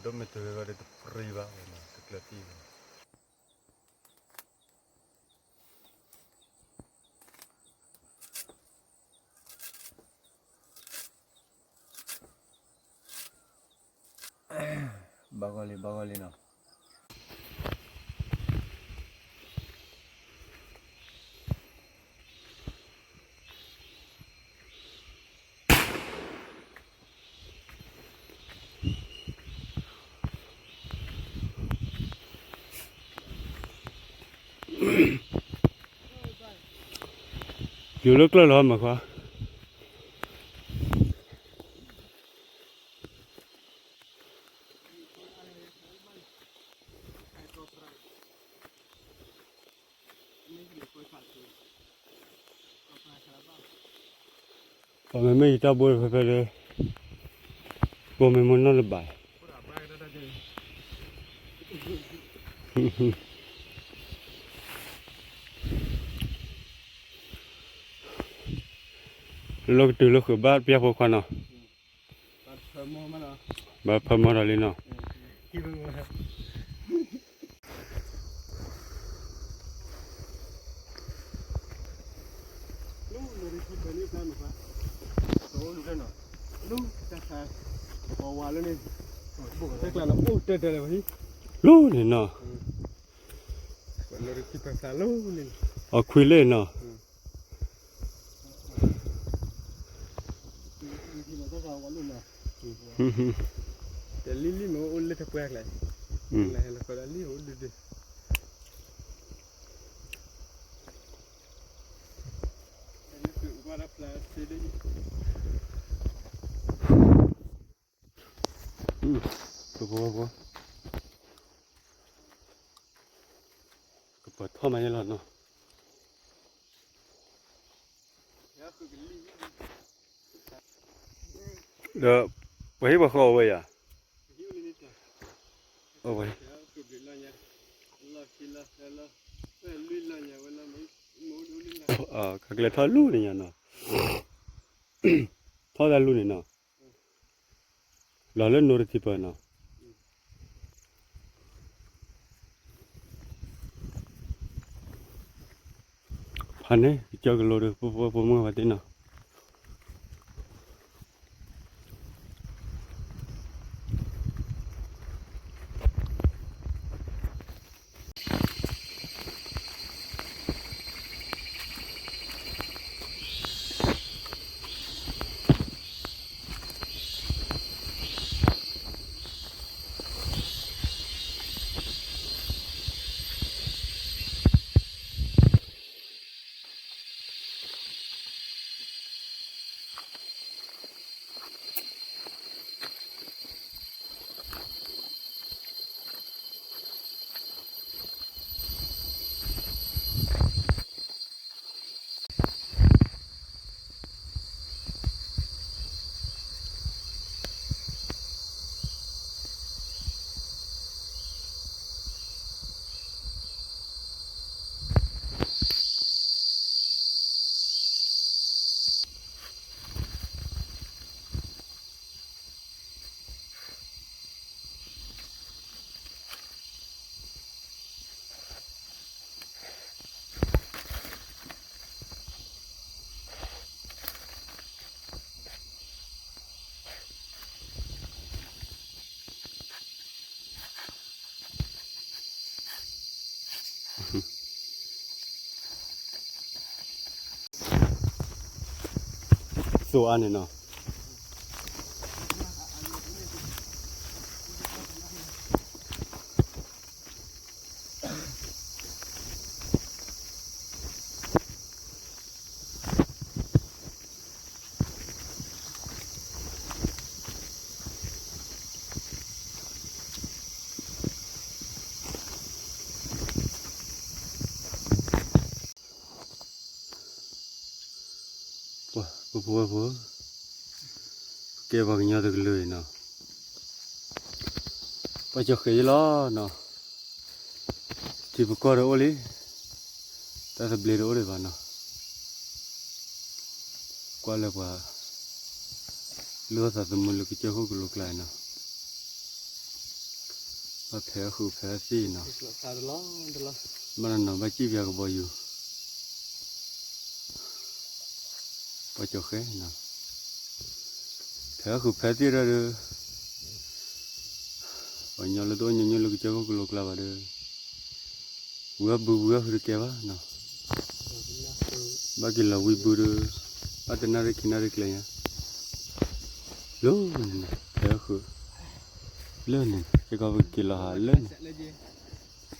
ဒိၣ်မ့ၢ်တဂ့ၤဂီၢ်ဒီးတပြံဘၣ်ဝဲနီၤ တကျၢၤတံၢ်ဘၣ်. ဘၣ်ဂီၢ်လံ ဘၣ်ဂီၢ်လံနီၤ. ယိၤလၢကျၢၢ်လီၤမးခွါ. ပှၤမ့မ့ၢ်ယတၢ်ဘိဖဲဖဲလၢ ပှၤမ့ၢ်မ့ၢ်နီၢ်တဘၣ် လီၤကတုၤလၢဃုာ်ဘၣ်ပျၢ်ဖိခွါနီၤ, ဘၣ်ဖၢမီၢ်ဒီးလံနီၤ. လူန့ၣ်နီၤ, အခွံလ့ၣ်နီၤ. တလံၤလံၤမ့ၢ်အိၣ်လၢတပှဲၤကျါ, လၢလီၤဒုဒု ကပၤထီၣ်မးန့ၣ်လီၤနီၤ. ဒီး ပှၤဟံၣ်ပှၤဃီအဝဲယၤ, ကကျဲထီၣ်လူန့ၣ်ညါနီၤ, ထီၣ်တၢ်လူန့ၣ်နီၤ. လီၤလၢနိတထံပၢၢ်နီၤ. ဖးန့ၣ် ကစၢၢ်ကလိဒီး ပဖိပမုၣ်ဘၣ်သ့ၣ်နီၤ. သိအါန့ၣ်နီၤ. ပှၤ ပဖိဝဲၢ်ဖိ, ကဲပှၤကညီတကလုာ်အံၤနီၤ, ပှၤကၠီဃဲးယလီၤနီၤ, ထံပကီၢ်ဒီးအိၣ်လံ, တၢ်သဘျ့ဒီးအိၣ်ဒံးဘၣ်နီၤ, ကွၢ်လၢပှၤ လိာ်သးသမူလၢကစၢၢ်ခိၣ်ကလိကျါအံၤနီၤ. ဘၣ်ဖဲးအဃုာ်ဖဲးအသ့ၣ်နီၤ, ဘၣ်နီၤနီၤ ဘၣ်စံၣ်ပၠးကဘီယူၤ, ပှၤကၠီၤဃဲနီၤ, ဖဲးအဃုာ်ဖဲးအသ့ၣ်ရၢဒီး ပှၤကညီလၢတအိၣ်ညီနုၢ်လၢကစၢၢ်ခိၣ်ကလိကျါဘၣ်ဒီး ဝံၤအဘုဝံၤအဃုာ်တကဲဘၣ်နီၤ, ဘၣ်က့ၤလီၤဝံၤဘုဒီး ဘၣ်တနၣ်ရံၣ်ခံနၣ်ရံၣ်ကျဲညါ လၢန့ၣ် ဖဲးအဃုာ် လၢန့ၣ် ကဲကီးပက့ၤလီၤဟးလၢန့ၣ်,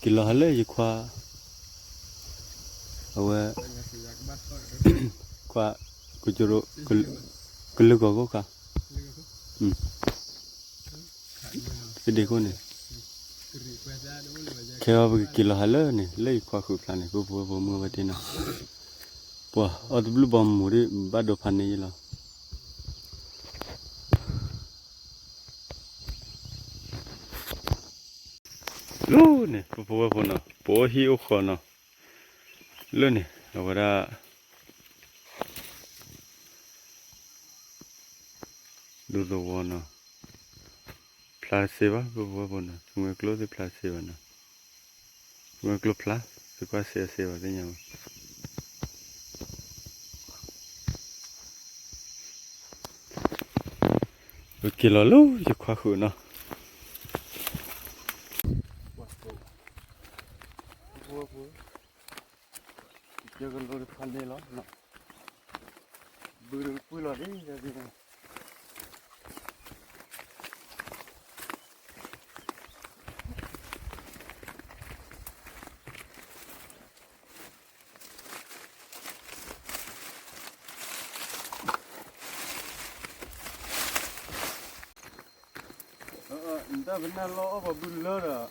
က့ၤလီၤဟးလၢယခွါ အဝဲ ခွါ ကစရိ ကလုၢ်ကီၢ်ခိၣ်ခါ ကဒ့ခိၣ်န့ၣ်, ခဲအံၤပကက့ၤလီၤဟးလၢန့ၣ် လၢယခွါဃုာ်ဖျါန့ၣ် ပုၢ်ဖိဝဲၢ်ဖိမုၢ်ဘၣ်တ့ၢ်နီၤ, ပှၤအီၣ်တဘျုးဘီမူဒ်ဘၣ်ဒိဖးန့ၢ်ယလီၤ. လၢန့ၣ် ပုၢ်ဖိဝဲၢ်ဖိနီၤ ပအိၣ်ဟံၣ်အိၣ်ဃီနီၤ, လၢန့ၣ် အဝဲဒၣ် ဒူသဝီနီၤ, ဖျါတစ့ဘၣ် ပုၢ်ဖိဝဲၢ်ဖိနီၤ, သူငွဲကျိသ့ၣ်ဖျါတစ့ဘၣ်နီၤ, သူငွဲကျိဖျါ သုကွၢ်စ့အစ့ဘၣ်သ့ၣ်ညါဘၣ်. ပက့ၤလီၤလၢယခွါဃုာ်နီၤ, ပုၢ်ဖိဝဲၢ်ဖိ ကကလိတဖးန့ၣ်လီၤ, ဘုတပှံၢ်လီၤဒ် နတၢ်ပနၢ်လီၢ်အီၣ်ပှၤဘုလၢဒီး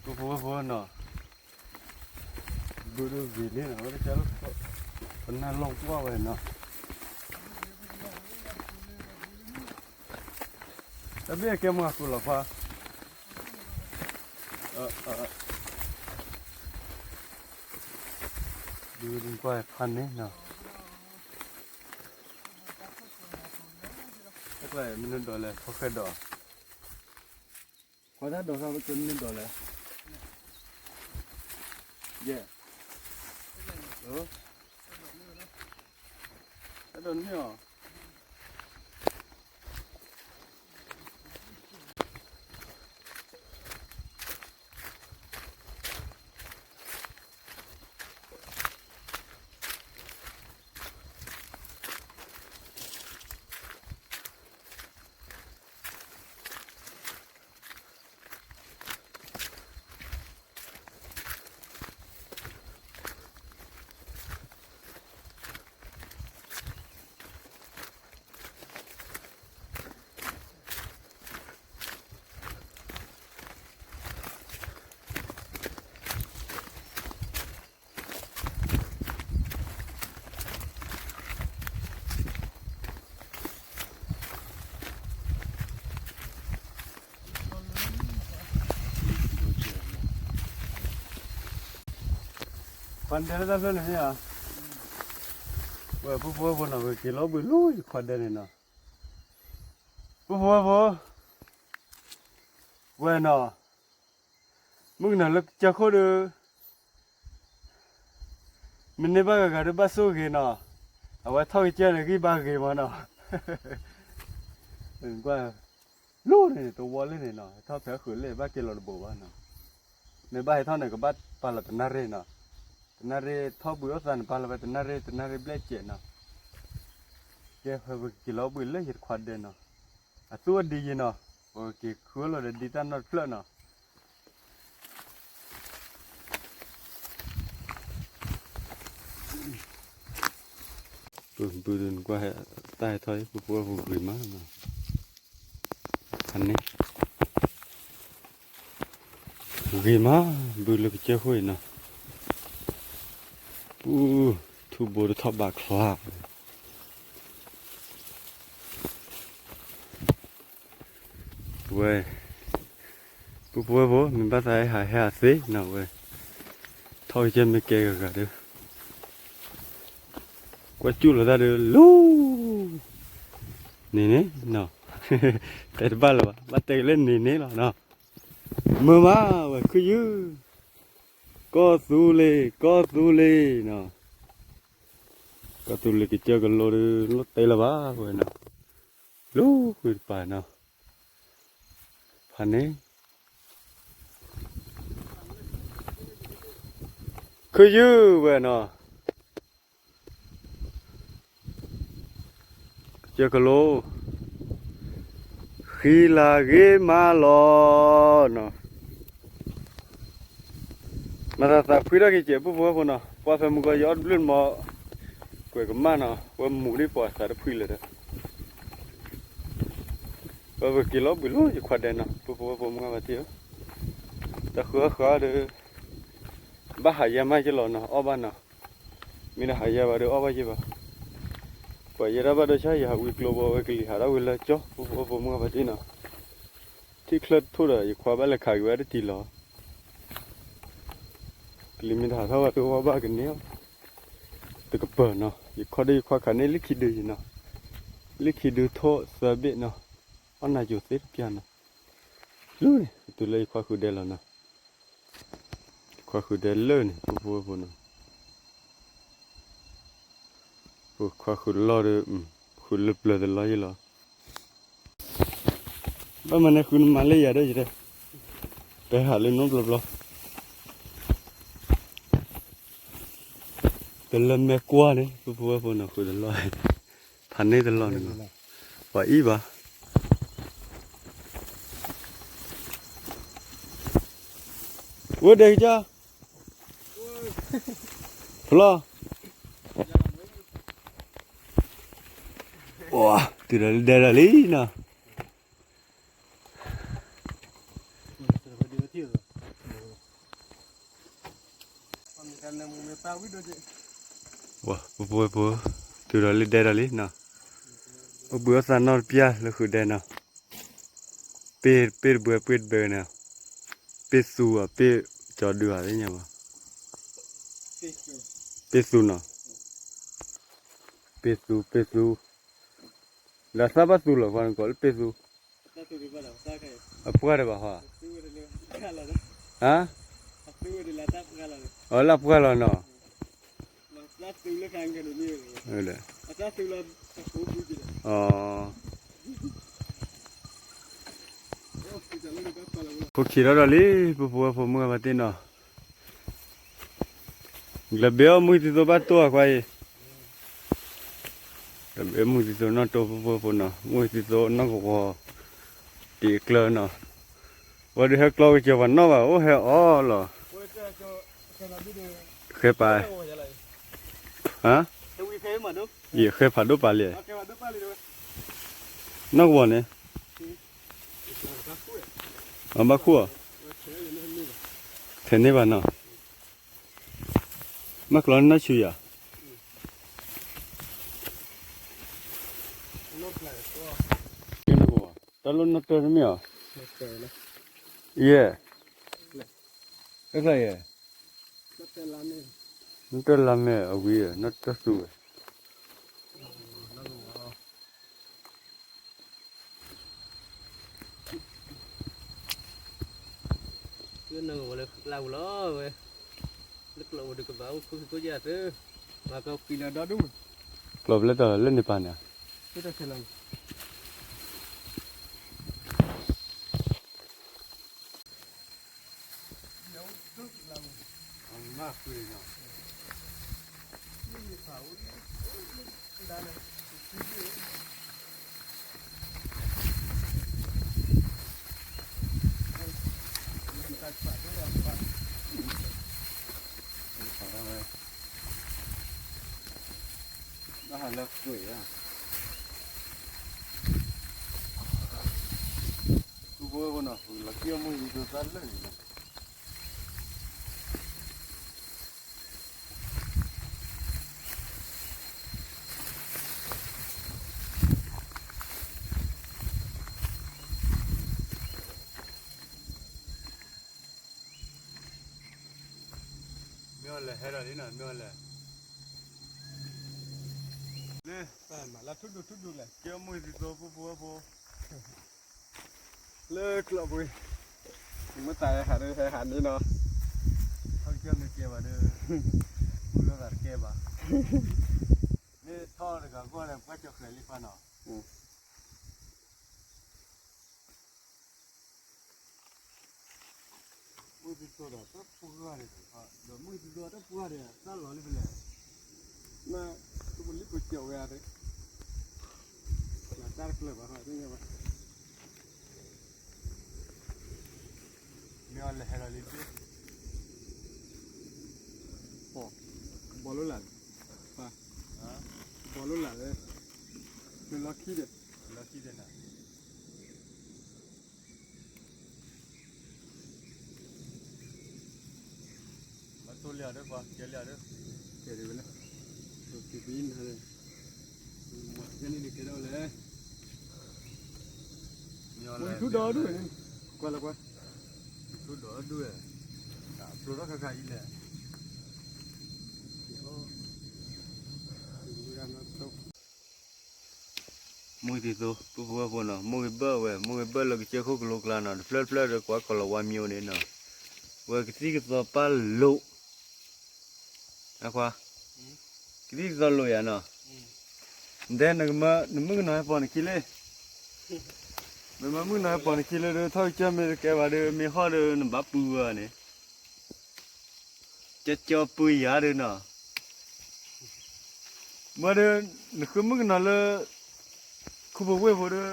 ပုၢ်ဖိဝဲၢ်ဖိနီၤ, ဘုဒိဂ့ၤန့ၣ်နီၤ ဝဲတကဲလၢ ပနၢ်လီၢ်ကွၢ်ဝဲနီၤ, တၢ်ဘ့ၣ်အကဲမၤဃုာ်လီၤခွါ, ဘုကွၢ်ဖးန့ၣ်နီၤ, တၢ်ကျါမ့ၢ်နဒိးလဲၣ် ဖီဃဲဒိး ပှၤတၢ်ဒိးထီၣ်ပကနုာ်ဒိးလဲၣ်, ယဲၢ်, တၢ်ဒိးန့ၢ်အီၤ ခွါဒဲလၢတၢ်ဖျၢၣ်န့ၣ်မ့ၢ်ဧါ, ဝဲပုၢ်ဖိဝဲၢ်ဖိနီၤ ပက့ၤလီၤဘှံးလၢယခွါဒဲန့ၣ်နီၤ, ပုၢ်ဖိဝဲၢ်ဖိ, ဝဲနီၤ, မုၢ်ကနၤလၢကစၢၢ်ခိၣ်ဒီး မ့ၢ်န့ၢ်ဘၣ်ဂၤဂၤဒီးဘၣ်ဆိၣ်ဂ့ၤနီၤ, အဝဲထီၣ်ကစၢၢ်န့ၣ်ဂံၢ်ဘါဂ့ၤမးနီၤ, ကွၢ် လီၤန့ၣ် တဝီလၢန့ၣ်နီၤ, ဟဲထီၣ်ဖဲဃုာ်လၢဘၣ်ကဲလီၤတဘိဘၣ်နီၤ, မ့ၢ်ဘၣ်ဟဲထီၣ်န့ၣ် ကဘၣ်ပာ်လီၤတနၣ်ရံၣ်နီၤ, တနၣ်ရံၣ်ထီၣ်ဘှံးအိၣ်သးန့ၣ် ပာ်လီၤဝဲတနၣ်ရံၣ် တနၣ်ရံၣ်ဘျဲၣ်စဲးနီၤ, ကဲ ပကက့ၤလီၤဘှံးလၢယတခွါဒဲနီၤ, အသူၣ်အဒံယံၤနီၤ, ပကက့ၤဃုလီၤဒီးဒံတၢ်နီတဖျၢၣ်နီၤ ပဘုဒုးနကွၢ်ဟဲ တၢ်ဟဲထီၣ်အံၤ ပပဝဲပဂ့ၤမး, ဖးန့ၣ် ဂ့ၤမး, ဘုလၢကစၢၢ်ခိၣ်အံၤနီၤ, ပူ ထူဘိတထီၣ်ဘးချါ ဝဲ ပပဝဲဖိ မ့ၢ်ဘၣ်သးဟဲဟးဟဲအသ့နီၤ ဝဲ ထီၣ်ကစၢၢ်မ့ၢ်ကဲဂၤဂၤဒီး ကွၢ်စူၣ်လီၤတၢ်ဒီး လူ န့ၣ်န့ၣ်နီၤ တဲတဘၣ်လၢၤဘၣ်, ဘၣ်တဲက့ၤလၢန့ၣ်န့ၣ်လီၤနီၤ. မုာ်မးဝဲ ခုယုၢ်, ကီၢ်သူလ့ၤ ကီၢ်သူလ့ၤနီၤ. ကီၢ်သူလ့ၤကစၢၢ်ကလိဒီး လိၣ်တဲလၢၤဘၣ်ဝဲနီၤ. လၢဃုာ်တပၤနီၤ. ဖးန့ၣ် ခုယုၢ်ဝဲနီၤ. ကစၢၢ်ကလိ, ဃံလၤဂ့ၤမးလီၤနီၤ. မၤသးသးဖှံထီၣ်က့ၤစဲး ပုၢ်ဖိဝဲၢ်ဖိနီၤ, ပှၤဖဲမုၢ်ကီးယအီၣ်တဘျုးမီၤ, ကွဲးကမၣ်နီၤ, ဝဲမူဒ်ပှၤသးတဖှံလၢၤဒီး, ပကက့ၤလီၤဘှံးလီၤ ယခွါဒဲးနီၤ, ပုၢ်ဖိဝဲၢ်ဖိမုၢ်ဂၤဘၣ်တ့ၢ်ဧၢ, တၢ်ဃုအီၣ်ဃုအီဒီး ဘၣ်ဟးယဲမးယလီၤနီၤ, အီၣ်ဘၣ်နီၤ, မ့ၢ်တဟးယဲဘၣ်ဒီးအီၣ်ဘၣ်ယဲဘၣ်, ပှၤယဲဒၣ်ဘၣ်ဒီးဆၣ် ယဟးဝံကျိဘီ ဝဲကလံၤဟးထီၣ်ဝံလၢကၠီ ပုၢ်ဖိဝဲၢ်ဖိမုၢ်ဂၤဘၣ်တ့ၢ်နီၤ, ထံချၢတထိၣ်ဒီး ယခွါဘၣ်လဲၤခးက့ၤဝဲတတံၤလီၤ. ကလံၤမ့ၢ်တဟးထီၣ်ဘၣ်တအိၣ်ဘၣ်ကန့ၢ်အီၤ, တကပၤနီၤ, ယခီၣ်ဒုးယခွါခးန့ၢ်လၢခံဒုယနီၤ, လၢခံဒုထိၣ်သၢဘ့ၣ်နီၤ, အီၣ်နၤယိၤသ့တပျၢ်နီၤ, လၢန့ၣ် တုၤလၢယခွါဃုာ်ဒဲးလီၤနီၤ, ခွါဃုာ်ဒဲးလၢန့ၣ် ပုၢ်ဖိဝဲၢ်ဖိနီၤ, ပခွါဃုာ်လီၢ်ဒီး ဃုာ်လၢပျၢၤတလီၢ်ယလီၤ. ဘၣ်မနုၤဃုနမၤလၢယၤဒီးယတဲ, ပဟးလၢနီတဘျီဘျီ, တလၢမဲာ်ကွၢ်န့ၣ် ပုၢ်ဖိဝဲၢ်ဖိနီၤ ဃုာ်တလီၢ်, ဖးန့ၢ်တလီၢ်န့ၣ်လီၤ, ပှၤအံၤဘၣ် ဝဲဒဲကစၢ်, ဖျီ, တုၤဒီးလၢဒဲဒၣ်လံနီၤ, ပှၤပှဲၤပှဲၤ, တုၤဒီးလၢဒဲဒၣ်လံနီၤ, အိၣ်ဘှံးအိၣ်သါနီတပျၢ်လၢဃုာ်ဒဲးနီၤ, ပ့ၢ်တဘှဲပ့ၢ်တဘှဲန့ၣ်, ပ့ၢ်သူဧါ ပ့ၢ်ကၠီဒုဧါသ့ၣ်ညါဘၣ်, ပ့ၢ်သူနီၤ, ပ့ၢ်သူ ပ့ၢ်သူ, လၢအသၣ်ဘၣ်သူလီၤ ပှၤနကိးလၢပ့ၢ်သူ, အပှၢ်တဘၣ်ဟီ, ဟါ, အလၢအပှၢ်လီၤနီၤ, ဖိခံးထီၣ်ဒီးလံ ပုၢ်ဖိဝဲၢ်ဖိမုၢ်ဂၤဘၣ်တ့ၢ်နီၤ, ကဘ့အီၣ်မုၢ်သံသိဘၣ်တိၢ်အခွါအံၤ, ကဘ့အီၣ်မုၢ်သံသိနီၣ်တိၢ် ပုၢ်ဖိဝဲၢ်ဖိနီၤ, မုၢ်သံသိနီၣ်ကဝီၤ, တ့ကျၢနီၤ, ဝဲဒုးဟဲကျီကစၢၤပှၤနီၣ်ဘၣ် အိၣ်ဟဲအီၣ်လီၤ, ဃဲပာ်, ဟါ, ယဃဲဖးဒိၣ်ပာ်လံ, နီၣ်ကဝီၤန့ၣ်, အဘၣ်ခူၣ်ဧါ, ထဲန့ၣ်ဘၣ်နီၤ, မ့ၢ်ကျီနီၢ်ဆူၣ်ယၤ, တၢ်လိၣ်နီၢ်တၢၢ်တမ့ၢ်ဧါ, ယဲ, တၢ်ကျါယဲ, နီၢ်တၢၢ်လါမဲာ်အဝံၤ နီၢ်တၢၢ်သူဝဲ လၢနဂီၢ်လၢကျါပူၤလီၤဝဲ, လၢကျိးပူၤဒုးကဘၣ်အိၣ်ခိၣ်ခံခိၣ်ယၤသၢ, မၤကီၢ်ခွံလၢဒီဒူၣ်, ကျိးဖျဲၣ်တီၤလၢန့ၣ်ပၢ်န့ၣ်, ဖျဲၣ်တီၤခဲလၢာ်, ဘၣ်ဟးလၢကွံာ်ဧါ, သူဖိဝဲဖိနီၤ လီၤကံၢ်အီၣ်မုၢ်ယံၤဒိသၣ်လၢာ်န့ၣ်လီၤ. မ့ၢ်အီၤလဲၣ် ဟဲဒီးလံနီၤ မ့ၢ်အီၤလဲၣ်, လၢ လၢထူၣ်ဒူထူၣ်ဒူလဲၣ် က့ၤအီၣ်မုၢ်ယံၤဒိသၣ် ပုၢ်ဖိဝဲဖိ, လၢကျီၢ်ပူၤ, မ့ၢ်တၢ်ဟဲဟးဒီးဟဲဟးန့ၣ်နီၤ, ထီၣ်ကစၢၢ်မ့ၢ်ကဲဘၣ်ဒီး, ပူၢ်လီၤသးတကဲဘၣ်, မ့ၢ်ထီၣ်တဂၤဂီၢ်ဒီး ပှၢ်ကၠီၣ်ဃဲၤလံဖးနီၤ. မုၢ်သံသိဒီးတပှၢ်ဒီး, ဒီးမုၢ်သံသိတပှၢ်ဒီး တၢ်လီၤလံဖဲလဲၣ်, မ့ၢ်တပလံၤပကၠီၣ်ဝဲဧါ, တၢ်တကျၢၤဘၣ်, မ့ၢ်အီၤလဲၤဟဲလီၤလံ, ဘီလိလး, ဘီလိလး, လီၢ်ခံဒီး, လီၢ်ခံဒီးနၤ မ့ၢ်တိၢ်လံဒီးကွၢ်, ကဲလံဒီး, ကဲဒ်ဝဲလဲၣ်, ကဲဒ်နၤလဲၣ်, မ့ၢ်ကဲန့ၣ်ဒ်ကဲဒ်လဲၣ်, မ့ၢ်ထူဒီဒူၣ်, ကွၢ်လၢကွၢ်, ထူဒီဒူၣ်, ဖျိထီၣ်ခါခါအံၤလဲၣ်. မုၢ်သံသိ ပုၢ်ဖိဝဲၢ်ဖိနီၤ, မိၢ်ဂ့ၤဘၢၣ်ဝဲ, မိၢ်ဂ့ၤဘၢၣ်လၢကစၢၢ်ခိၣ်ကလိကျါနီၤ, တဖျၢၣ်တဖျၢၣ်ဒီးကွၢ်ကီၢ်လီၤဝါမၠိန့ၣ်နီၤ, ဝဲကသံၣ်ကသီပၢ်လိာ်, အခွါ, ကသံၣ်ကသီလိာ်ယၤနီၤ, ဒဲနကမၢ နမုၣ်ကနီၤဟဲပိာ်နခံလံ, မ့မ့ၢ်မုၣ်ကနီၤဟဲပိာ်နခံလံဒီး ထီၣ်ကစၢၢ်မ့ၢ်တကဲဘၣ်ဒီး မ့ၢ်ဟီၣ်ဒီးနဘၣ်ပုၢ်ဝဲန့ၣ် ကၠီကၠီပၢယၤဒီးနီၤ, မ့ၢ်ဒီး နဃုမုၣ်ကနီၤလၢ ခူပဝ့ၢ်ဖိဒီး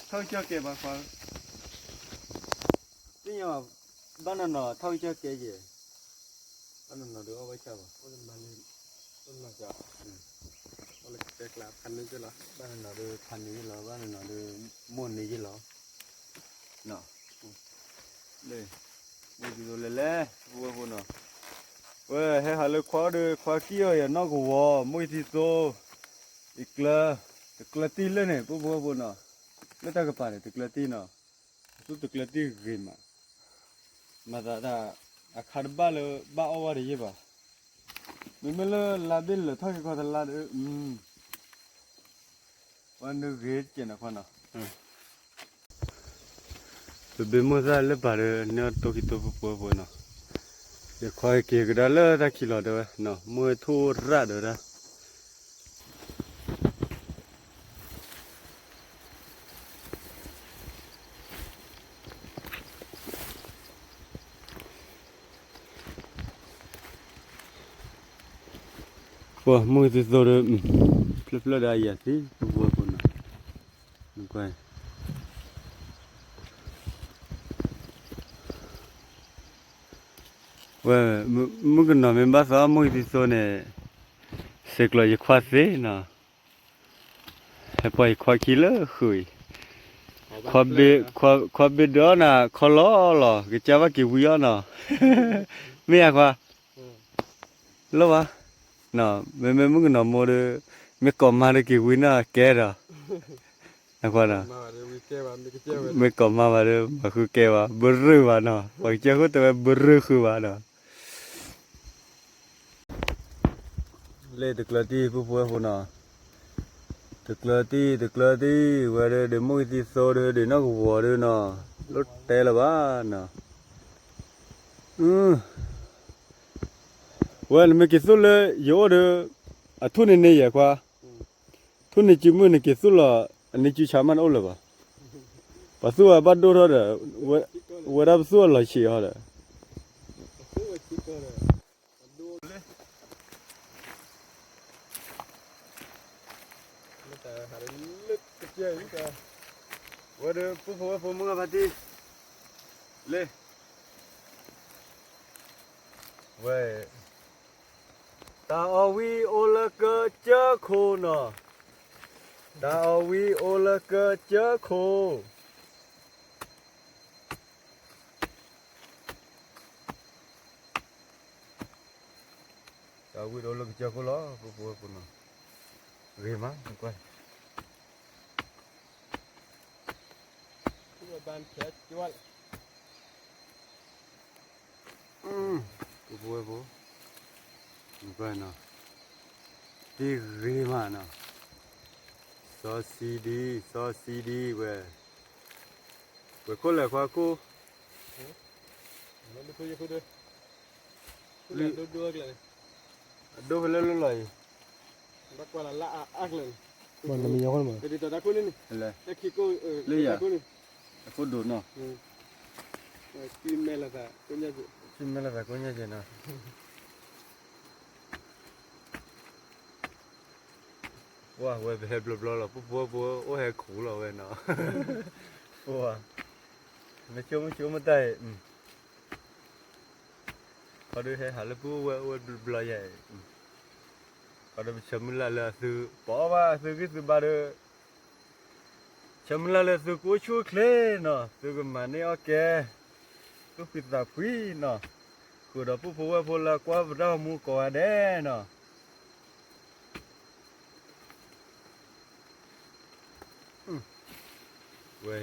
ထီၣ်ကစၢၢ်ကဲဘၣ်ခွါ, သ့ၣ်ညါဘၣ်နီၤနီၤ ထီၣ်ကစၢၢ်ကဲယဲၢ်, ဘၣ်နီၤနီၤဒီးအီၣ်ဝဲဆၣ်ဘၣ်, ဘၣ်နီၤနီၤဒီးဖးန့ၢ်ယဲၢ်လီၤ, ဘၣ်နီၤနီၤဒီး မိၢ်န့ၢ်ယဲၢ်လီၤ. လၢ မုၢ်သံသိလဲၤလဲၤ ပုၢ်ဖိဝဲၢ်ဖိနီၤ, ဝဲဟဲဟးလၢခွါဒီး ခွါကံၣ်အီၤယၤနီၢ်ကဝီၤ မုၢ်သံသိ, ယကျၢၤ, တကျၢၤတံၢ်လၢန့ၣ် ပုၢ်ဖိဝဲၢ်ဖိနီၤ, လၢတၢ်ကပၤန့ၣ် တကျၢၤတံၢ်နီၤ, ပသူတကျၢၤတံၢ်ဂ့ၤမး, မၤသးဒၣ် အခါတဘၣ်လၢ ဘၣ်အီၣ်ဝဲတယဲၢ်ဘၣ်, မ့မ့ၢ်လၢလါဘ့ၣ်လၢာ်ထီၣ်က့ၤခီတလါဒီး ပှၤနဂ့ၤတကဲးနီၤခွါနီၤ, ပဘ့ၣ်မိၢ်သၣ်လၢပၢ်ဒီး န့ၢ်အီၣ်တိၢ်ခံတိၢ်ဖိဖိဖိနီၤ, ယခွါက့ၤကဒါလၢတၢ်ခံးလီၤတဲဝဲ, မိၢ်ထိၣ်ရၣ်ဒီးဒၣ် ပှၤမုၢ်သံသိဒီး ဖျၢၣ်ဖျၢၣ်ဒီးအယၤသံ ပဝဲဖိနီၤ, နကွၢ် ဝဲ မုၣ်ကနီၤမ့ၢ်ဘၣ်သး မုၢ်သံသိန့ၣ် စဲးကျီးယခွါသ့နီၤ, ဟဲပှၤယခွါခံလၢဃုာ်အံၤ, ခွါဘ့ၣ်ဒီးနၤခီလီၤလီၤ ကစၢ်ဘၣ်က့ၤဝံၤအီၤနီၤ, မ့ၢ်ယခွါ လီၤဘၣ်, မ့မ့ၢ်မုၣ်ကနီၤမိၢ်ဒီး မ့ၢ်ကိးမါဒီးက့ၤဝံၤနီၤကဲဒီး, နကွၢ်နီၤ, မ့ၢ်ကိးမါဘၣ်ဒီး မၤဃုကဲဘၣ် ဘရၢၢ်ဘၣ်နီၤ, ပှၤကစၢၢ်ခိၣ်တဲဝဲဘရၢၢ်ဃုာ်ဘၣ်နီၤ. လၢတကျၢၤတံၢ် ပုၢ်ဖိဝဲၢ်ဖိနီၤ, တကျၢၤတံၢ် တကျၢၤတံၢ် ဝဲဒီး ဒုးမုၢ်သံသိဒီး ဒုးနီၢ်ကဝီၤဒီးနီၤ, လိၣ်တဲလၢၤဘၣ်နီၤ, ဝဲနမ့ၢ်က့ၤသိၣ်လၢယအိၣ်ဒီး အထူၣ်န့ၣ်န့ၢ်ယဲၢ်ခွါ, ထူၣ်န့ၢ်စုမုၢ်နက့ၤသိၣ်လီၤ, အန့ၢ်စုဆါမးနအိၣ်လၢၤဘၣ်, ပှၤသူၣ်ဝဲဘၣ်ဒိၣ်ထီၣ်ဒီး, ဝဲဒၣ်ပသူၣ်အလီၤဆံးဟီဒီး လၢတၢ်ဟးလၢကစၢၢ်အံၤ, ဝဲဒီးပူဖိဝဲဖိမုၢ်ဂၤဖါတံၢ်, လၢ, ဝဲ, တၢ်အီၣ်ဝံၤအိၣ်လၢကစၢၢ်ခိၣ်နီၤ, တၢ်အီၣ်ဝံၤအိၣ်လၢကစၢၢ်ခိၣ် တၢ်ဝံၤတအိၣ်လၢကစၢၢ်ခိၣ်လီၤ ပုၢ်ဖိဝဲဖိနီၤ, ဂ့ၤမး နကွၢ်, ပုၢ်ဖိဝဲဖိ, နကွၢ်နီၤ, တ့ဂ့ၤမးနီၤ, စီဆံဒံ, စီဆံဒံဝဲ, ဝဲခိၣ်လဲၤခွါခိၣ်, အဒိၣ်ဖဲလဲၣ်လိၣ်လီၤအံၤ, လၢ, လၢယၤ, အခိၣ်ဒိၣ်နီၤ, မဲလၢသးကိညါက့ၤနီၤ. ပှၤဝဲပဟဲဘျီဘျီလီၤ ပဖိဝဲဖိအိၣ်ဟဲခူၣ်လီၤဝဲနီၤ, ပှၤ, မဆိမဆိမတၢ်အံၤ, ခီဒုးဟဲဟးလၢပအိၣ်ဝဲအိၣ်ဝဲဘျီဘျီယဲ, ခီဒုးပဆၢမုၢ်လၢ်လၢအသု ပအီၣ်ဘၣ်သုဂံၢ်သုဘါဒီး ဆၢမုၢ်လၢ်လၢသုကအိၣ်ဆူၣ်အိၣ်ချ့နီၤ, သုကမၤန့ၢ်အီၣ်ကဲ, သူၣ်ဖှံသးဖှံနီၤ, ဃုာ်ဒီးပဖိဝဲဖိလၢကွၢ်ပတၢ်ဂီၤမူကိးဂၤဒဲးနီၤ. ဝဲ,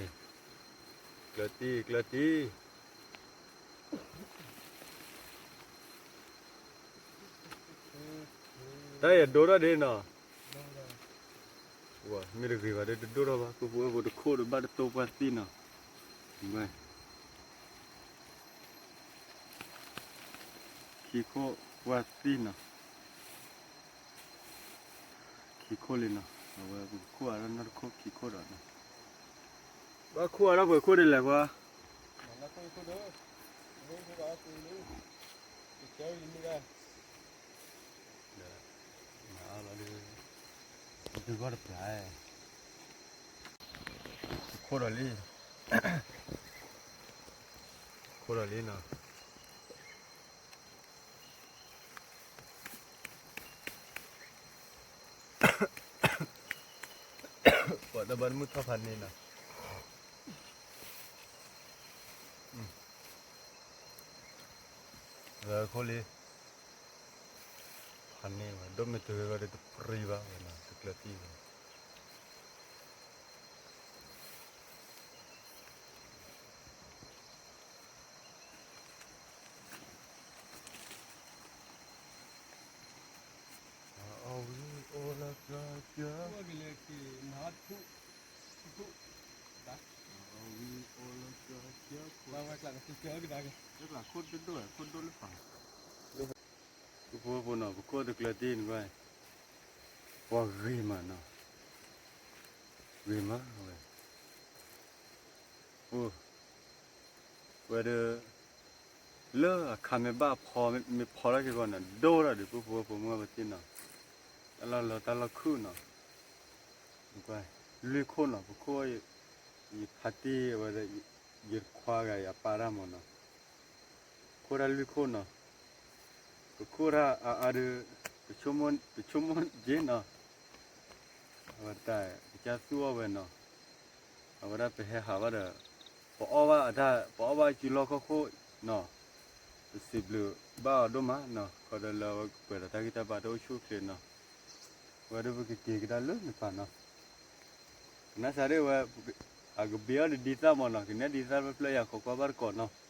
ကျၢၤတံၢ် ကျၢၤတံၢ်, တၢ်ယဒိၣ်ထီၣ်ဒ်နီၤ, မ့ၢ်တဂ့ၤဘၣ်ဒီးတဒိၣ်ထီၣ်ဘၣ် ပဖိဝဲဖိတခိၣ်ဒီးဘၣ်တတိၢ်ပှၢ်သံနီၤ, ဝဲ ခံခိၣ်ပှၢ်သံနီၤ, ခံခိၣ်လံနီၤ, အဝဲပကခိၣ်အါထီၣ်နီၢ်တခိၣ်ခံခိၣ်ဒီးနီၤ, ဘၣ်ခိၣ်အါထီၣ်ပှဲၤခိၣ်ဒ်လဲၣ်ကွၢ် ဒီး, မၤအါလီၤဒီး, ဒုးဂီၢ်တပျၢ်, ခိၣ်ဒီးလံ, ခိၣ်ဒီးလံနီၤ, ပှၤတဘၣ်မုၢ်ထီၣ်ဖးန့ၣ်နီၤ, လၢခိၣ်လံ, ဖးန့ၣ်ဝဲ ဒိၣ်မ့ၢ်တဂ့ၤဂီၢ်ဒီးတပြံဘၣ်ဝဲနီၤ တကျၢၤတံၢ်ဝဲ အီၣ်ဝံၤအိၣ်လၢကစၢၢ်, အီၣ်ဝံၤအိၣ်လၢကစၢၢ်, ခိၣ်တဒိၣ် ခိၣ်ဒိၣ်လၢပၤ, ပဖိဖိနီၤ ပခိၣ်တကျၢၤတံၢ်န့ၣ်ကွၢ်, ပှၤဂ့ၤမးနီၤ, ဂ့ၤမးဝဲ, အိၣ် ဝဲဒီး လၢအခါမ့ၢ်ဘၣ်ဖီ မ့ၢ်ဖီထီၣ်က့ၤဂီၢ်န့ၣ် ဒိၣ်ထီၣ်ဒီး ပဖိဝဲဖိမုၢ်ဝဲပသ့ၣ်နီၤ, တၢ်လီၢ်လီၤတၢ်လီၢ်ခုၣ်နီၤ, လွံၢ်ခိၣ်နီၤ ပခိၣ်, ယဖါတံၢ်ဝဲဒီး ယတခွါဂၤယပၢ်တၢ်မးနီၤ, ခိၣ်တၢ်လွံၢ်ခိၣ်နီၤ, ပခိၣ်တၢ်အါအါဒီး ပဆိကမိၣ်က့ၤနီၤ, အဝဲတၢ်ကစၢ်သူၣ်အီၣ်ဝဲနီၤ, အဝဲဒၣ်ပဟဲဟးဘၣ်ဒီး ပအီၣ်ဘၣ်အတၢ် ပအီၣ်ဘၣ်စုလီၢ်ခီၣ်ခိၣ်နီၤ, ပစံးဘျုးဘၣ်အီၤဒိၣ်မးနီၤ, ခီဒီးလၢအဝဲကပှဲၤဒီးတၢ်ဂံၢ်တၢ်ဘါတအိၣ်ဆူၣ်အိၣ်ချ့နီၤ, ဝဲဒီးပကက့ၤကဒါလၢနပၤနီၤ, ကနၣ်စၢ်ဒ်ဝဲ အကဘ့ၣ်အီၣ်ဒီးဒ်သၣ်မးနီၤ, ကနဲဒ်သၣ်ဖျၢၣ်ဖျၢၣ်ယၤ ခိးကွၢ်ဘၣ်တကိးနီၤ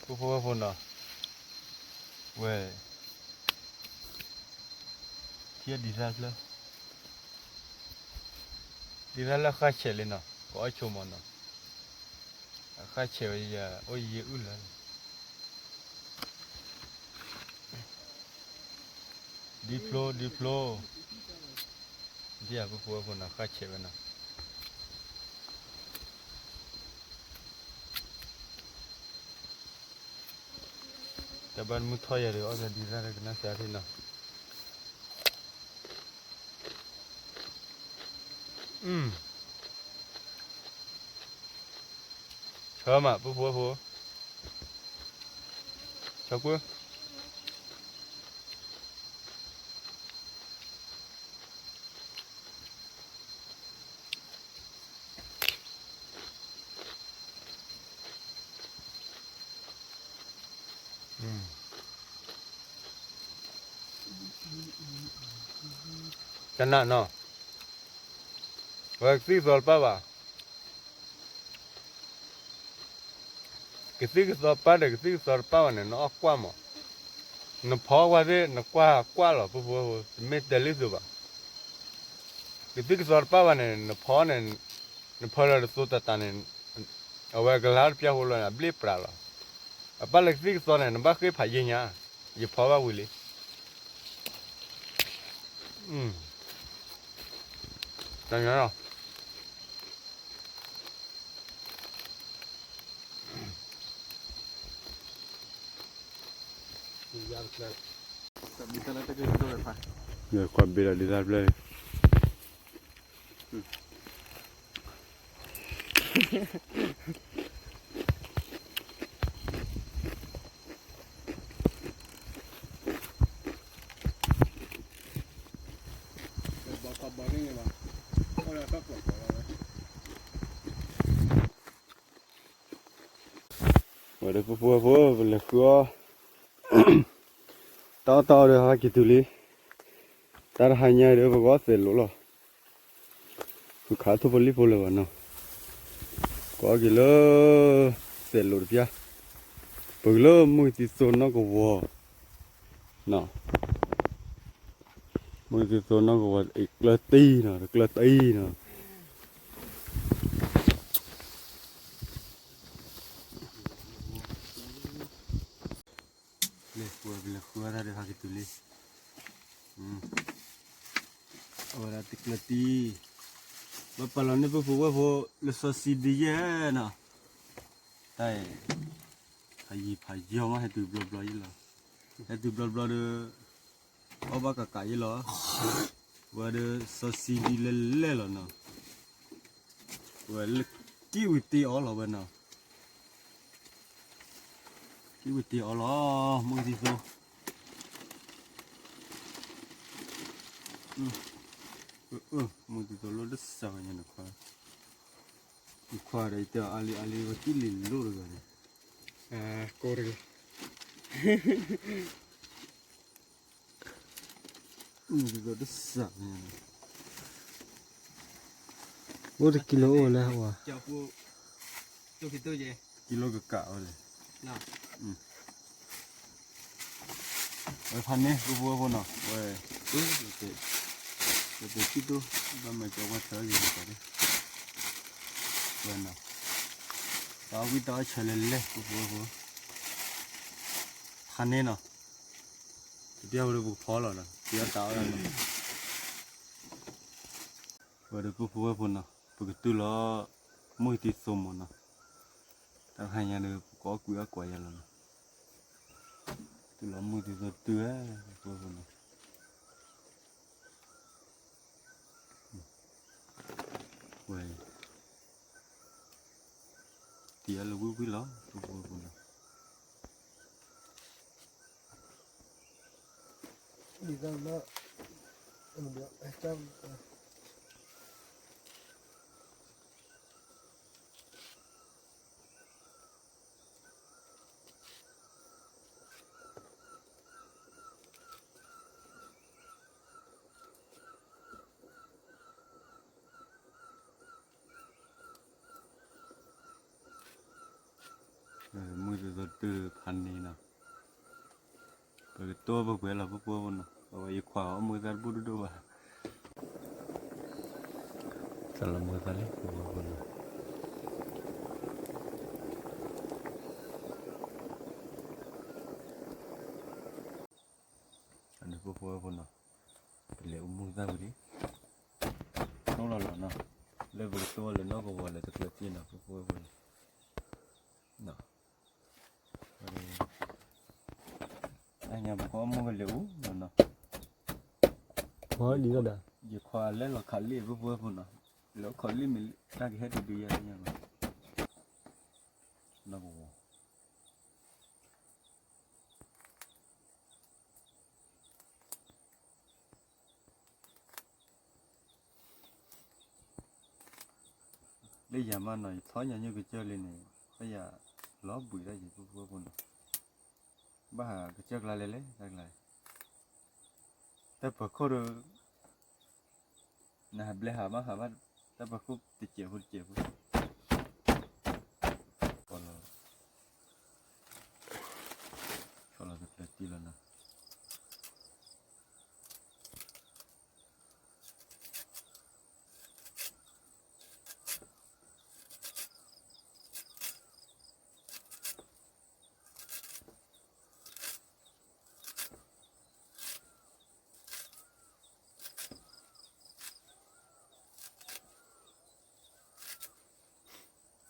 ပဖိဝဲဖိနီၤ, ဝဲ, ထံၣ်ဒ်သၣ်ဖျၢၣ်, ဒ်သၣ်လၢဃၣ်ဆဲးလံနီၤ, ကအီၣ်ဆိမးနီၤ, အဃၣ်ဆဲးဝဲယၤ အိၣ်ယံၤအုၣ်လၢ ဒ်ဖျိ ဒ်ဖျိ, ဒ်ယၤပဖိဝဲဖိနီၤ ဃၣ်ဆဲးဝဲနီၤ တၢ်ဘၣ်မုၢ်ထီၣ်ယၤဒီး အီၣ်ကဒ်သၣ်လၢကနၣ်စၢ်ထံနီၤ, ဆၢမး ပဖိဝဲဖိ, ဆၢကွၢ် ကနၣ်နီၤ, ဝဲကသံၣ်ကသီတပၣ်ဘၣ်, ကသံၣ်ကသီပၣ်ဒီး ကသံၣ်ကသီတပၣ်ဘၣ်န့ၣ် နအီၣ်ကွၢ်မး, နဖီကွၢ်သ့ၣ် နကွၢ်ကွၢ်လီၤ ပဖိဝဲၢ်ဖိ တမ့ၢ်တဲလၢသိးဘၣ်. ကသံၣ်ကသီတပၣ်ဘၣ်န့ၣ် နဖီန့ၣ် နဖီလၢတသိးတၢ်တၢ်န့ၣ် အဝဲကလါတပျၢ်ဖိလီၤန့ၣ် အဘျ့ၣ်ပြးလီၤ. အပၣ်လၢကသံၣ်ကသီန့ၣ် နဘၣ်ဃ့ဖးယံာ်ညါ, ယဖီဘၣ်ဝံၤလံ. တၢ်ညီလီၤ. ကွၢ်ဘ့ၣ်ဒီးဒုးသၣ်ဖျၢၣ် ဝဲဒီးပဖိဝဲၢ်ဖိ ပလဲၤဃုအီၣ် တၢ်အီၣ်တၢ်အီဒီးဟးက့ၤတုၤလံ. တၢ်တဟါညါဒီး ပကအီၣ်သဲးလိာ်လီၤ. ဃုခးထိၣ်ဖိလံၣ်ဖိလၢၤဘၣ်နီၤ. ကအီၣ်က့ၤလၢ သဲးလိာ်တပျၢ်, ပက့ၤလၢမုၢ်သံသိနီၢ်ကဝီၤနီၤ. မုၢ်သံသိနီၢ်ကဝီၤ ကျၢၢ်တံၢ်နီၤ, ကျၢၢ်တံၢ်နီၤ. လဲၤပလဲၤဃုအီၣ်တၢ်ဒီးဟးက့ၤတုၤလံ. အဝဲဒၣ်တကျၢၢ်တံၢ်, ဘၣ်ပာ်လီၤန့ၢ်ပဖိဝဲၢ်ဖိ လၢစီဆှံဒ်ယဲၢ်နီၤ. တၢ်အံၤ ဖးယံၤဖးယီၤမး ဟဲတုၤဘျီဘျီယဲၢ်လီၤ. ဟဲတုၤဘျီဘျီဒီး အီၣ်ဘၣ်ကးကးယဲၢ်လီၤ. ဝဲဒီးစီဆှံဒ်လဲၢ်လဲၢ်လီၤနီၤ. ဝဲလၢကံၣ်ဝံၤတ့အီၤလီၤဝဲနီၤ. ကံၣ်ဝံၤတ့အီၤလီၤ မုၢ်သံသိ. မုၢ်သံသိလိၣ်တစၢ်ဝဲညါနခွါ, နခွါဒီး ယတဲအီၤအါလံအါလံ ဝဲကံၣ်လံလိၣ်တဂၤန့ၣ်, ကိးတဂၤ မုၢ်သံသိတစၢ်ဝဲညါန့ၣ်, အိၣ်တကံလိအိၣ်လဲၣ်, ကံလိကကးဝဲလဲၣ်. ဝဲဖးန့ၢ် ပဖိဝဲၢ်ဖိနီၤ, ဝဲ, ပသုခံတိၢ်, ဘၣ်မၤကၠီပှၤထၢဂ့ၤကီး, ဝဲနီၤ, တၢ်အီၣ်ဝံၣ်တၢ်အီၣ်ဆၢလဲၣ်လဲၣ် ပဖိဝဲၢ်ဖိ, ဖးန့ၢ်နီၤ, တပျၢ်ဝဲဒီးပကဖီလီၤနီၤ, ပယီၤတၢ်အီၣ်နီၤ, ဝဲဒီးပဖိဝဲၢ်ဖိနီၤ, ပကတုၤလီၤ မုၢ်သံသိမးနီၤ, တၢ်တဟါညါဒီး ပကအီၣ်ကွံာ်အီၣ်ကွၢ်ယဲၢ်လီၤနီၤ, တုၤလီၤမုၢ်သံသိတုၤဧါ, ပဖိဝဲၢ်ဖိနီၤ. ဝဲ, တံၤအလၢဝံၣ်ဝံၣ်လီၤ ပဖိဝဲၢ်ဖိနီၤ.မုၢ်သံသိတုၤဖးန့ၢ်နီၤ, ပကတိၢ်ပှဲၤလီၤ ပဖိဝဲၢ်ဖိနီၤ, အဝဲယခွါအီၣ်မုၢ်သၣ်တဘိၣ်ဒိၣ်ဒိၣ်ဘၣ်, သးလီၤမုၢ်သၣ်လံ ပဖိဝဲၢ်ဖိနီၤ. အန့ၣ် ပဖိဝဲၢ်ဖိနီၤ, ပလဲၤအူမုၢ်သၣ်ဝံၤလံ, နီၢ်လီၤလီၤနီၤ, လၢပကတိၢ်လၢနီၢ်ကဝီၤလၢတကျၢၤတံၢ်နီၤ ပဖိဝဲၢ်ဖိန့ၣ်, အညါပကအီၣ်မုၢ်ကလဲၤအူလီၤနီၤ, ယခွါလဲၤလီၤခးလံ ပဖိဝဲၢ်ဖိနီၤ, လဲၤခးလံမ့ၢ်တၢ်ကဟဲတဒုယါညါနီၤ, နီၢ်ကဝီၤ လၢယၤမးနီၤ ယထီၣ်ညါညိကစၢၢ်လံန့ၣ်, တၢ်ယၤလီၤဘှံးတၢ်ယံၤ ပဖိဝဲၢ်ဖိနီၤ, ဘၣ်ဟးကစၢၢ်ကျါလဲၣ်လဲၣ် တၢ်ကျါ, တၢ်ပၢၤခိၣ်ဒီး နဟးဘျဲဟးဘၣ်ဟးဘၣ်, တၢ်ပၢၤခိၣ်တစဲးဖိတစဲးဖိ, ဆီလီၤတကျၢၤတံၢ်လီၤနီၤ,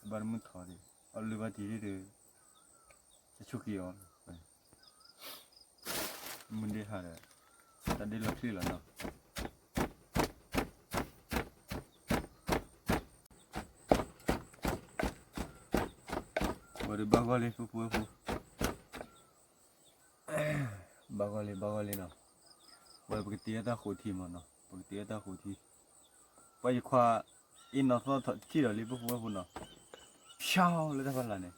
ဘၣ်တမုၢ်ထီၣ်ဒံး အီၣ်လုၢ်ဘၣ်တံၢ်ဒံးဒီး တဆိၣ်က့ၤအီၤ မုၢ်ဒ့ဟါဒီး တၢ်ဒ့လီၤချ့လီၤနီၤ. ဝဲဒၣ်ဘၣ်ဂီၢ်လံ ဖိဖိဝဲဖိ ဘၣ်ဂီၢ်လံ ဘၣ်ဂီၢ်လံနီၤ. ဝဲပကတ့အတၢ်ဃိးထံမးနီၤ ပကတ့အတၢ်ဃိးထံ. ပှၤယခွါ အ့ၣ်နီၤသီၣ်ထီၣ်တထံၣ်ဒီးလံ ဖိဖိဝဲဖိနီၤ. ဖျါလၢတၢ်ဖးလၢ်န့ၣ်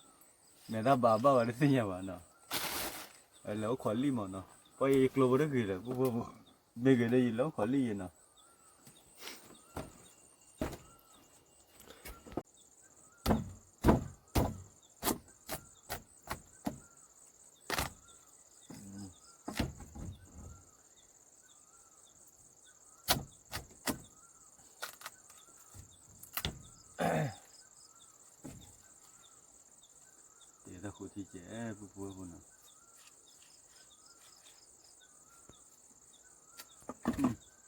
မ့ၢ်တၢ်ဘၣ်ဘၣ်ဝဲတသ့ၣ်ညါဘၣ်နီၤ. လဲၤအိၣ်ခိးလံမးနီၤ ပှၤယကျိၤဖိတဂ့ၤဒီး ဖိဖိဝဲဖိ မ့ၢ်ဂ့ၤဒီးယလဲၤအိၣ်ခိးလံယဲနီၤ. တ့တၢ်ဃိးထံကဲ ဖိဖိဝဲဖိနီၤ.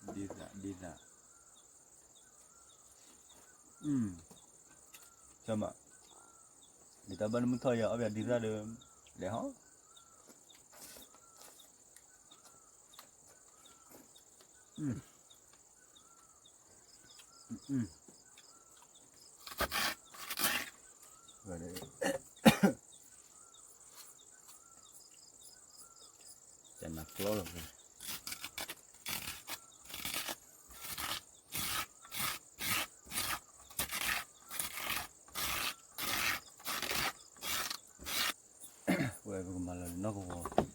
ဒ်သး ဒ်သး ကမး ဒ်တၢ်ဘၣ်နမုၢ်ထီၣ်ယၤအီၣ်ပယၤဒ်သၣ်ဒီး လဲၤဟီ တနၢ်ကျီလီၤ. ဝဲပကမၤလီၤလံနီၢ်ကဝီၤ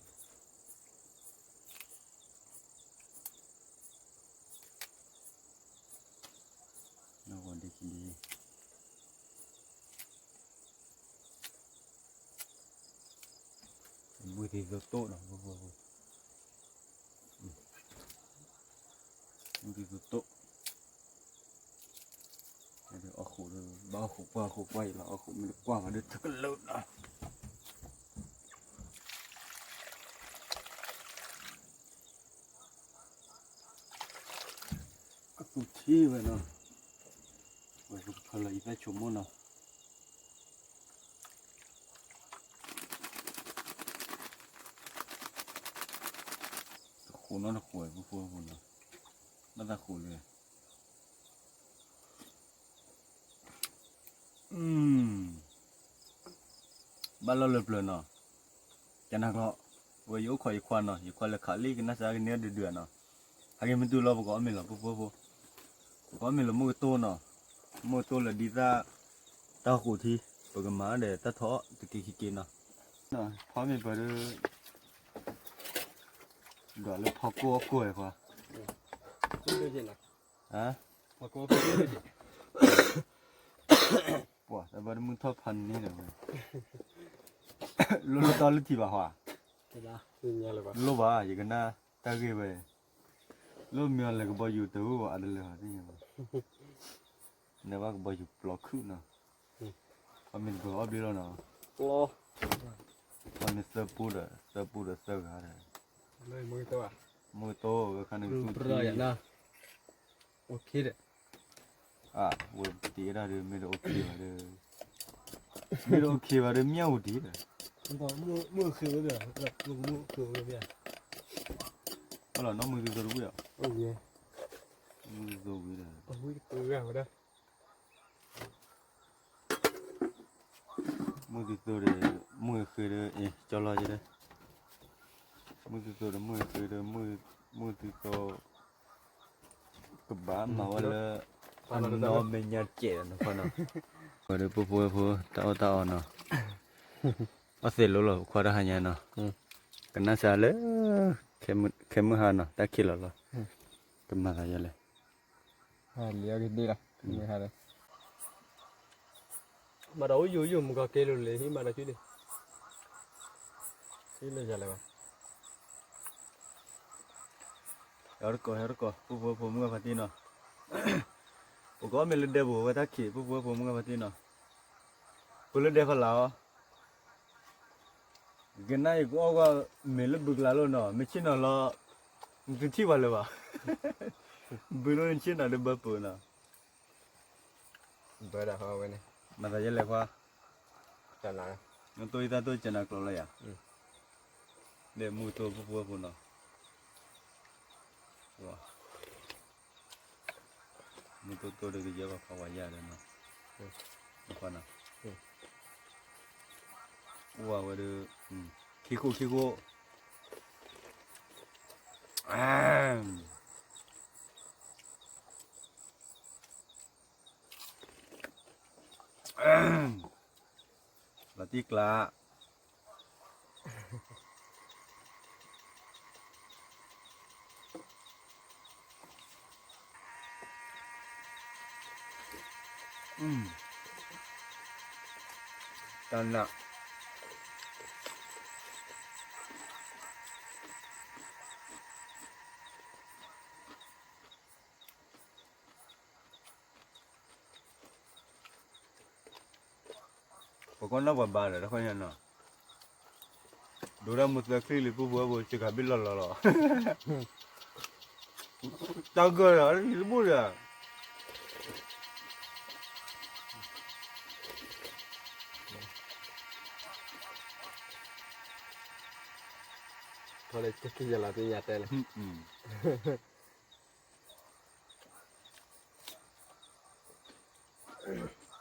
နီၢ်ကဝီၤဒ်ခံဒ် မုၢ်သံသိတိၣ်နီၤ မုၢ်သံသိတိၣ် အီၣ်ဃိးဒီး ဘၣ်အီၣ်ဃိးကွၢ်ဃိးကွၢ်အံၤလီၤ အီၣ်ဃိးမ့ၢ်တကွၢ်ဘၣ်ဒီးထကလၢာ်နီၤ. ကသူထံဝဲနီၤ ဝဲကဖၢလီၤအံၤသၣ်ဆိကမိၣ်နီၤ. တဃိးနီတဃိး ဖိဖိဖိနီၤ ဘၣ်သးဃိးလၢ ဘၣ်လီၢ်လၢပျၢၤနီၤ. ကနၣ်ကျီ ဝဲယအိၣ်ခိးယခွါနီၤ ယခွါလဲၤခးလံကနၣ်စၢ်ကန့ၢ်ဒုးဒုးနီၤ. ဟဲက့ၤမ့ၢ်တုၤလီၤ ပကအီၣ်မ့ၤလီၤ ဖိဖိဖိ ပကအီၣ်မ့ၤလီၤ မုၢ်ကတိၢ်နီၤ မုၢ်ကတိၢ်လၢဒ်သၣ် တၢ်ဃိးထံ ပကမၤဒီးတၢ်ထီၣ်တက့ၤခံက့ၤနီၤ. ဖီမ့ၤပၢၤဒီး ဒွးလၢဖီကိၢ်အီၣ်ကိၢ်ဝဲခွါ ပှၤတဘၣ်တမုၢ်ထီၣ်ဖးန့ၣ်ဒီးဝဲ လိၣ်လၢတီလၢထံဘၣ်ဟီဧါ လိၣ်ဘၣ် ယကနၣ်တၢ်ဂ့ၢ်ဝဲ လိၣ်မ့ၢ်အီၤလဲၤကဘီယူၤတဝံၤအါတလၢာ်ဟီသ့ၣ်ညါဘၣ် နဘၣ်ကဘီယူၤပျီခုၣ်နီၤ အမ့ၢ်တဘၢအီၣ်ဘျ့လီၤနီၤ အမ့ၢ်သၢပူဒီး သၢပူဒီးသၢဂၤဒီး မုၢ်တိၢ်ဝဲခါန့ၣ် ကသူထံ ဝဲပတ့ဒၣ်ဒီး မ့ၢ်တအိၣ်ခ့ဘၣ်ဒီး မ့ၢ်တအိၣ်ခ့ဘၣ်ဒီး မ့ၢ်အိၣ်တ့ဒီး အလီၤနီၢ်မုၢ်သုသိတဝံၤအီၤ မုၢ်သုသိဝံၤဒီး မုၢ်သုသိဒီး မုၢ်ဃ့ဒီး အ့ၣ် ကၠီလီၤယဲဒီး မုၢ်သုသိဒီး မုၢ်ဃ့ဒီး မုၢ်သုသိ ကဘၣ်မၤဝဲလၢ အနီၢ်မဲာ်ညါတကဲးဒီးနခွါနီၤ ပှၤဒီးပှၤဖိဝဲဖိ တၢ်အီၣ်တၢ်အီနီၤ အီၣ်သ့ၣ်လိၤလီၤ ပခွါတၢ်ဟါညါနီၤ ကနၣ်စၢ်လၢ ခဲမုၢ်ဟါနီၤ တၢ်ခံးလီၤလီၤ ကမၤသးယဲလဲၣ် လံအီၣ်ကဒ့လီၤ မုၢ်ဟါဒီး မၤဒီးအိၣ်ယိာ်ယိာ်မုၢ်ကီၢ်ကဲလိာ်လံ ဟံးမၤဒီးဆူန့ၣ် ဟံးလၢယၤလၢၤဘၣ် ဟဲတကိး ဟဲတကိး ပှၤဖိဝဲဖိမုၢ်ဂၤဖါတံၢ်နီၤ ပကအီၣ်မ့ၤလၢဒဲပူၤ ဝဲတၢ်ခံး ပှၤဖိဝဲဖိမုၢ်ဂၤဖါတံၢ်နီၤ ပလၢဒဲဖီလာ်အီၤ ကနၣ်ယကအီၣ်ကွၢ်မ့ၤလၢဘုကျါလိၤနီၤ မ့ၢ်ဆ့ၣ်နီၤလီၤ နတထံၣ်ပှၤလၢၤဘၣ် ဘုလိၤနဆ့ၣ်နီၤဒီးဘၢပၢၤနီၤ ဘၢဒၣ်ဟီဝဲန့ၣ် မၤသးယဲလဲၣ်ခွါ, နတိၢ်ယသးတိၢ်ကနၤကျိၤလၢယၤ, လၢမူသိဖိဖိဖိနီၤ, မူသိသိတကယဲၢ်ပှၤခွါဝဲယၤဒီးနီၤ, ခွါနီၤ, အိၣ်ဝဲဒီး, ခံခိၣ်ခံခိၣ်, လီၤတံၢ်ကျါ, တၢ်နး ပကီၢ်နီၢ်ပှၤဘါဒီး တၢ်ခီညါနီၤ, ဒိၣ်ဒၣ်မူသၢချံလံ ပုၢ်ဖိဝဲၢ်ဖိ စှၤခးဘံၣ်လီၤလီၤလီၤ, တၢ်ဂၢၢ်ဒီး တဘိၣ်ဒီး, ထီၣ်လၢကၠၢ်ခံယလီၤသ့ၣ်ညါတဲလဲၣ်.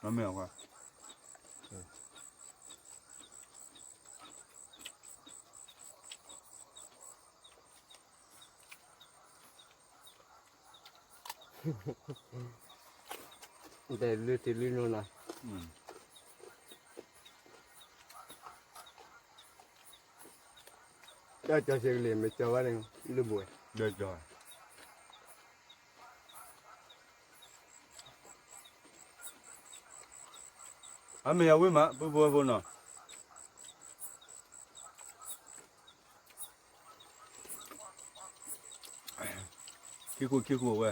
မ့ၢ်အကွၢ်, တဲလုၢ်တလုၢ်နီၤနီၤ, တၢ်ကၠီစ့ကလံၤ မ့ၢ်ကၠီဘၣ်န့ၣ် လုၢ်ဘိဝဲ, အမ့ၢ်အဝံၣ်မး ပုၢ်ဖိဝဲၢ်ဖိနီၤ, ခံခိၣ်ခံခိၣ်ဝဲ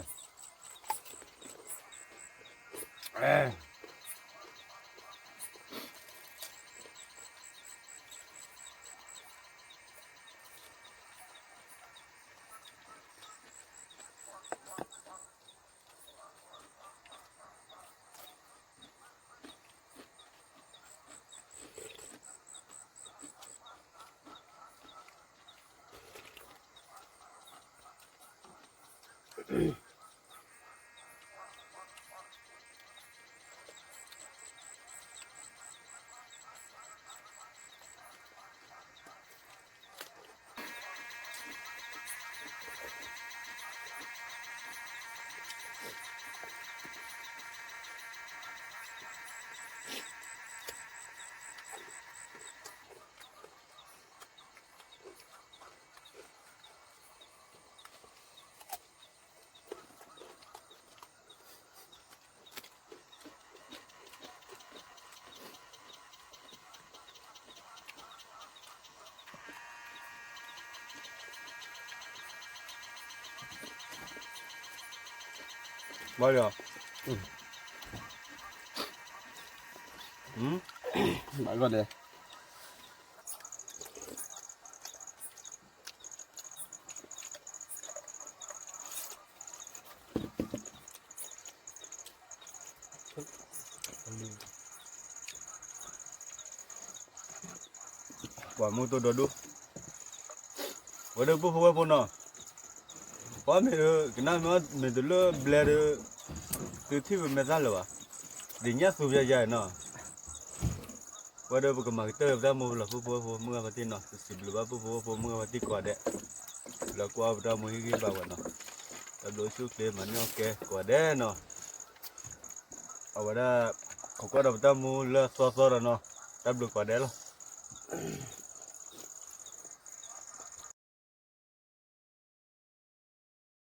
ဘၣ်ဒီး, ဘၣ်ဂီၢ်ဒဲး ပှၤမူသိဒီဒူၣ်, ဝဲဒၣ်ပုၢ်ဖိဝဲၢ်ဖိနီၤ, ပှၤမ့ၢ်ကနၣ်မ့ၢ်တုၤလၢဘျဲၣ်ဒီး, သုထံၣ်ပမဲာ်သၣ်လၢၤဘၣ်, ဒ်ညၣ်သူပယါယါနီၤ, ဝဲဒီးပကမၤကတၢၢ်ပတၢ်မူလီၤ ပုၢ်ဖိဝဲၢ်ဖိမုၢ်ဂၤဖါတံၢ်နီၤ, ပစံးဘျုးဘၣ်ပုၢ်ဖိဝဲၢ်ဖိမုၢ်ဂၤဖါတံၢ်ကိးဂၤဒဲး, လၢကွၢ်ပတၢ်မူဟ့ၣ်ဂံၢ်ဘါဝဲနီၤ, တၢ်ဘျုးဆူၣ်ချ့မၤန့ၢ်အီၣ်ကဲကိးဂၤဒဲးနီၤ, အဝဲဒၣ်, ခိးကွၢ်ဒီးပတၢ်မူလၢသီသီဒီးနီၤ, တၢ်ဘျုးကိးဂၤဒဲးလီၤ.